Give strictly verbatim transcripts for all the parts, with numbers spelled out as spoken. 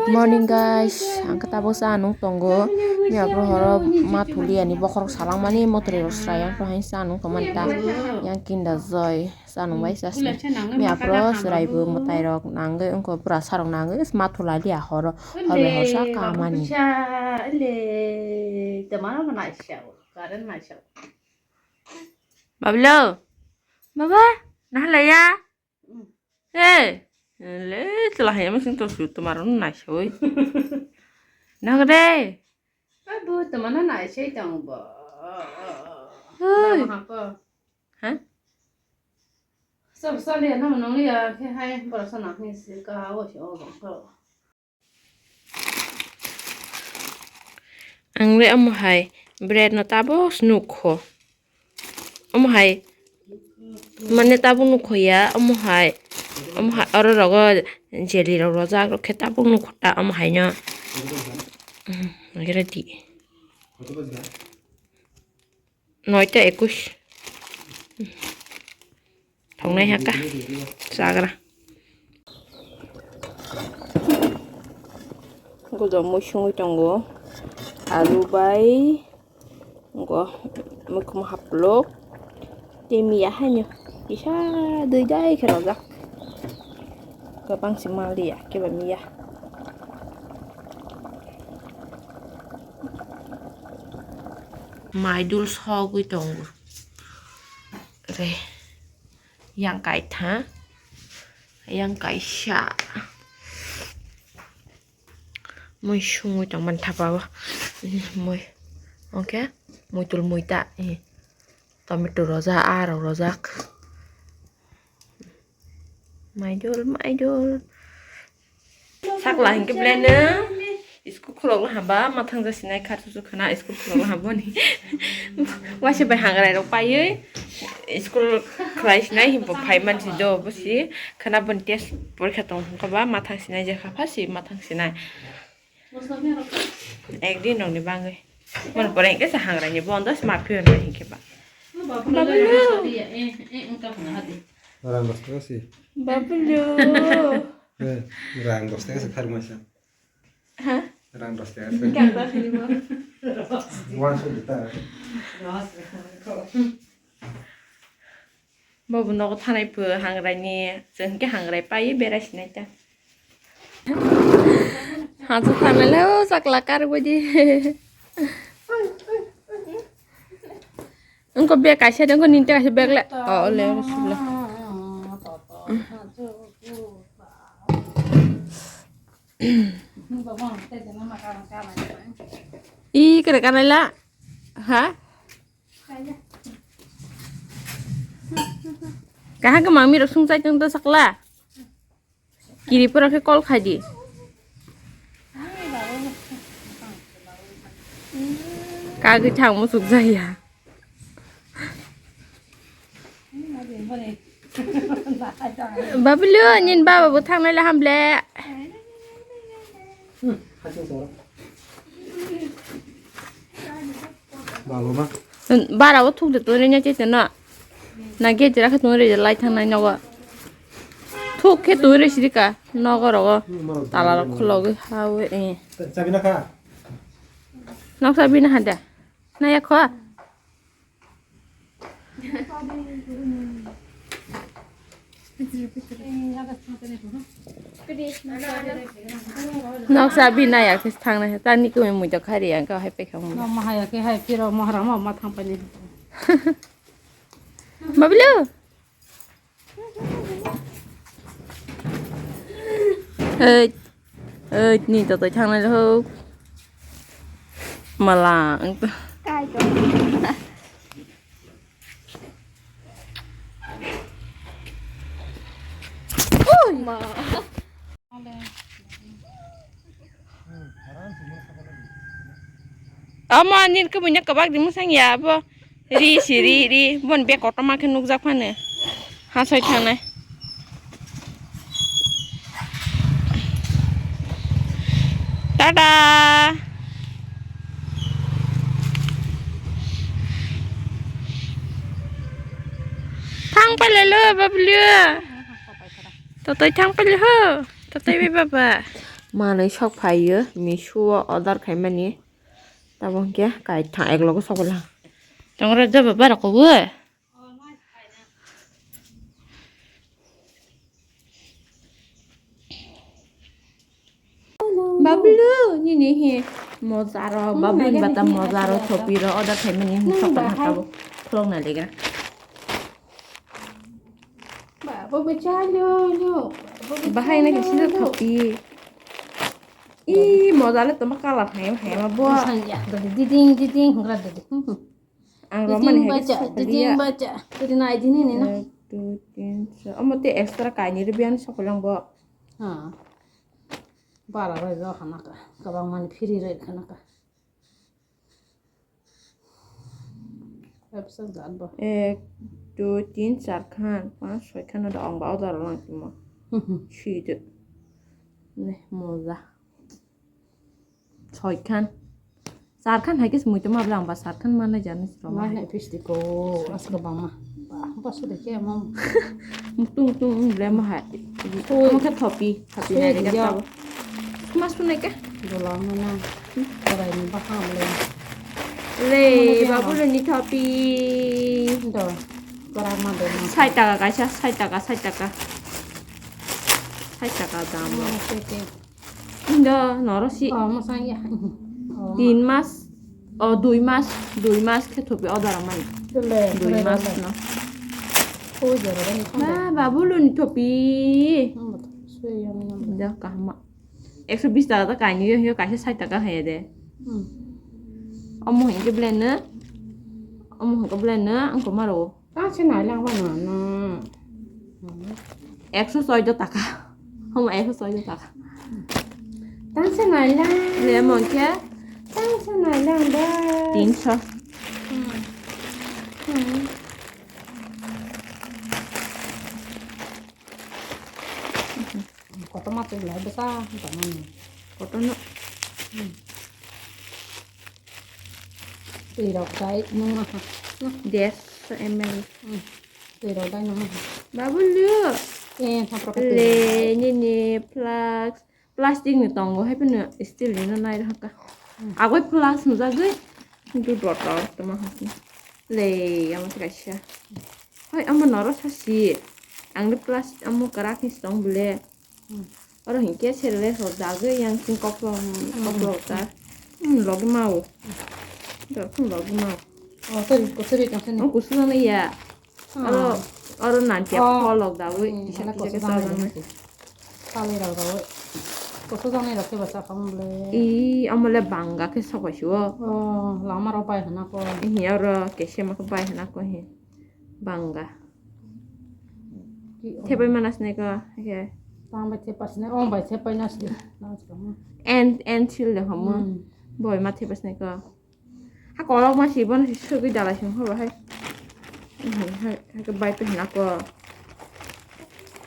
Morning guys, ang khe tabuk cha nung tongo. Miya bro horo ma thuli ani bokhorok salangmani motori rok srai, ang to hain cha nung tongmani ta. Yang Kinder Joy cha nung bai cha sini. Miya bro chwrai bo mwtai rok nangwi wngkha, bwrasa rok nangwi ma thulai liya horo. Hor bai hor sa kamani. Bablo, baba, nahalaya? He, le, chwla hai, ama sing to su, tomar no naisoi. Nagde. Abu, tomar no naisoi tong bo. Hoi. Mama hako. Ha? Sab sali na nong ya, ke hai, bora sana, ke si ka, o si, o, bang ko. Ang le omo hai bread no tabuk se nukho. Omo hai mane tabuk nukho ya, omo hai, omo hai oro rogo jelly rok rojak rok khe tabuk nukho ta omo hai no. Hmm, ready. Noita ekush. Thongnai hakha. Chagra. Gujok mui sungwi tongo. Alu bai. Go. Mukhum haplok. Tei miya haino. Kisa dui dai khe rojak. Gabang si mal ya. Keba miya. Maidul sogwi tongo. Re. Yang kaitha. Yang kaisa. Mui sungwi tongmani thapa o. Mui. Oke. Muitul muita. Tomato rojak, arok rojak. Maidul, maidul. Sakla hinkhe belai no school khulokna hamba, mathang jasinai kha chuchu khana school khulokna hamba ni. Waisa bai hangrai rok paiwi school khlai sinai himpo phai mansi do bosi khana boni test porikha tong hwnkha ba mathang sinai jakha phasi mathang sinai. Ekdin rokni bangwi. Mon pore hwnkhe se hangraini bondo se ma phiyonai hinkhe ba. Babulu. Rang dos taka si. Babulu. Eh, rang dos taka si kharmai sa. Ha? Rang dos taka si. Gangsa sini bo. Wan so dita. Bobo nogo thanai pho hangraini, chwng khe hangrai pai berai sinai ta. Hachu thanai le o chakla karwi di. Wngkha bag kaisa de, wngkha nini kaisa bag le. O le, sibla. I kere kanai la. Ha? Kaha kwmang mirok sung chai tong to sakla. Kiri pura khe call khai di. Kagwi thang musuk jaya. Babulu, nini baba bo thangnai le hamle. Bara o thuk de tongri nya chete no. Na gate jora khe tongri lai thangnai nogo. Thuk khe tongri sirika nogo rogo. Tala rok khulogwi hawi. Chabi na kha. Nok chabi na hada. Na ya kho. Noksa binayak se thangnai, tani kumi mui to khari ang kau hai pekha mui. No mahaya ke hai piro mahara ma ma thang pani. Bablu. Hey. Oi, ni to toi thangnai ho. Mala, ang to. Kai to. Ui, ma. Ama nini khe buino kwbak di mwsang ya abo. Ri si ri, ri. Bon bag kotorma khe nukjak phano. Hasoi thangnai. Tata. Thang pailai lo, Bablu. Totoi thang pailai ho. Totoi bai baba. Manwi sok phaio, Meesho o order khaimani. Tabo hwnkhe kaithang eklogo sok lai. Tongra jaba bara kobo. Bablu, nini hi mojaro, bablu ni bata mojaro, thopiro order khaimani, sok phaio tabo khulokna legra. Bahai na khe sida thopi. I moja le toma colour hai hai ma bo. Didi, didi, didi, hwngra didi. Ang romani hai khe sakha liya. Didi, bacha, didi nai dini ni na. Ek, dui, tin, char. Omo te extra kainwi rw biyan sokol ang bo. Ha. Bara rw hana ka. Kabang mani phiri rw hana ka. Ek, dui, tin, char khan, panch, soi khan da ong ba order lang timo. Sui de. Ne moja. Soi khan. Char khan hai khe mui toma bwlang ba char khan manai jani siro. Nai nai pistiko aska bama. Ba ba su de ke mam. Mutung mutung ble ma hai. Sui. Mo khe thopi, thopi hai de tabo. Mas tu nai ke? Dola mana? Korai ni baham le. Le, babu le ni thopi. Do. Korai ma do ma. Sait taka kaisa, sait taka, sait taka. Sait taka dam. Indo noro si. Oh, masang ya. Tin mas, oh, dui mas, dui mas khe thopi order mani. Dui mas no. Ba, babu le ni thopi. Indo kahma. Ekso bis taka ta kainwi yo, yo kaisa sait taka haya de. Omo hwnkhe belai no, omo hwnkhe belai no ang ko maro. Tang se nai lang ba na na. Ekso soido taka. Omo ekso soido taka. Tang se nai lang. Le mo khe? Tang se nai lang ba. Tinso. Kotorma twi lai bwsa tongmani. Kotorno. Twi rok dai nung ma ha. Desh M L. Twi rok dai nung ma ha. Babu lu. Eh, thapra ka twi rok dai. Le, nini flask. Plastic ni tongo, hai phano steel ni no nai rw kha. Agoi flask nujagwi, kintu bottle tongma hai se. Le, amo se kaisa. Hoi, amo noro sa si. Ang de plastic amo kwrak ni se tong bole. Oro hinkhe serele rok dagwi yang sing kokrok, kokrok ta. Hmm, logi mau. Dor khum logi mau. Oh, sorry, sorry, sorry. Oh, kusu na ya. Oro, oro nanti pholok dagwi kisa kisa khe chajaknai. Salai rok dagwi. Kusu jaknai rok khe bwsa khamle. I, amo le banga khe sok bai si o. Oh, lama rok bai hana ko. Ihi oro kese ma khe bai hana ko hi. Banga. Thepai mana sinai ko, he. Tang bai thepai sinai, ong bai thepai na sinai. En, en sil de homo. Boi ma thepai sinai ko. Ha kolok ma si bono si sugui dalai song hobo hai. Hai, hai, hai ke bai pe hina ko.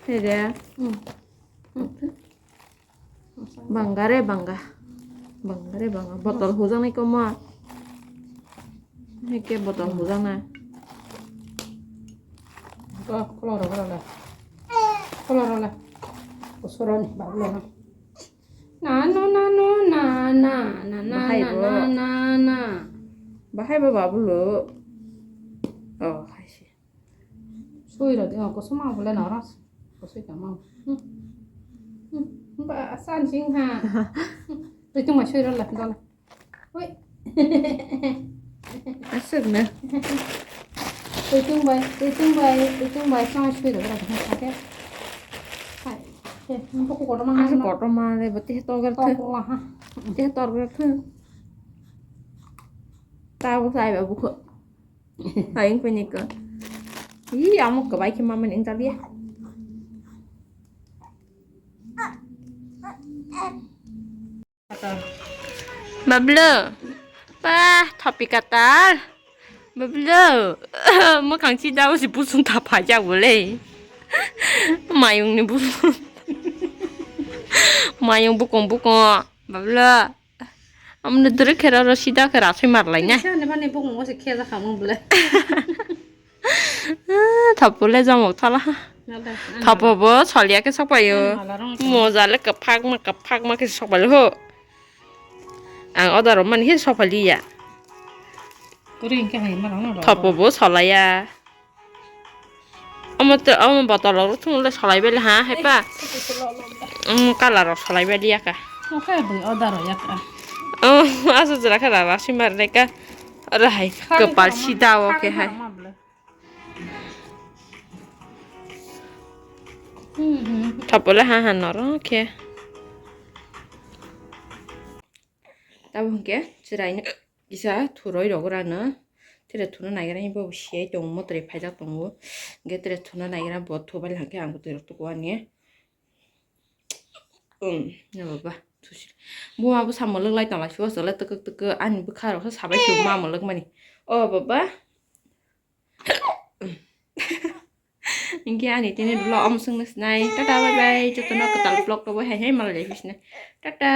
He de. Banga re banga. Banga re banga. Botol hujaknai komo. Heke botol hujaknai. Ko kolor rok rale. Kolor rale. Kosoron babu le na. Na no na no na na na na. Bahai na bo. Na na na. Bahai bo babu lo. Oh, hai se. Sui rw di, oh, kusuma bole noro. Kusui tamo. Hmm. Hmm. Ba, san sing ha. Twi tungma sui rw le, dole. Ui. Aswk na. Twi tung bai, twi tung bai, twi tung bai, sang sui rw le, okay. Hai. He, buku kotor ma. Aswk kotor ma le, bati he torgar the. Torgar ha. Te torgar the. Tabo sai ba buku. Hai, wng khe niko. Ih, amo kwbai khe mamani wng taliya. Bablu. Ba, thopi katal. Bablu. Mwkhang si dabo si busung ta phajak bole. Mayung ni busung. Mayung bukung bukung. Bablu. Amne dure khera ro sida khera soi mar lai na. Sa ne mane bukung o se khe ja khamung bole. Thapule jamok thala. Thopo bo soliya khe sokpaio. Moja le kwphakma kwphakma khe sokpaio ho. Ang order rw mani khe sokpaliya. Thopo bo solaya. Omo to, omo botol rok thung le solai bele ha, hai pa. Um, color rok solai bele ya ka. Oke, bui order rw ya ka. Oh, aso jora khe rara si mar le ka. Ora hai, kwpal sida o khe hai. Thapole ha ha noro khe. Tabo hwnkhe chwraino kisa thuroi rogorano. Tere thuna naigra bo siyai tongo, motri phaijak tongo. Hwnkhe tere thuna naigra bo thubai hwnkhe ang bwtwi rok tuku ani. Um, na baba, thusi. Buma bwsa mwlwk lai tong lai, suwa swlai twkwk twkwk, ani bwkha rok sabai se ma mwlwk mani. O baba. Hwnkhe ani tini vlog omo swngna sinai. Tata bye bye. Jotono kwtal vlog rok bai hai hai malai lai phi sinai. Tata.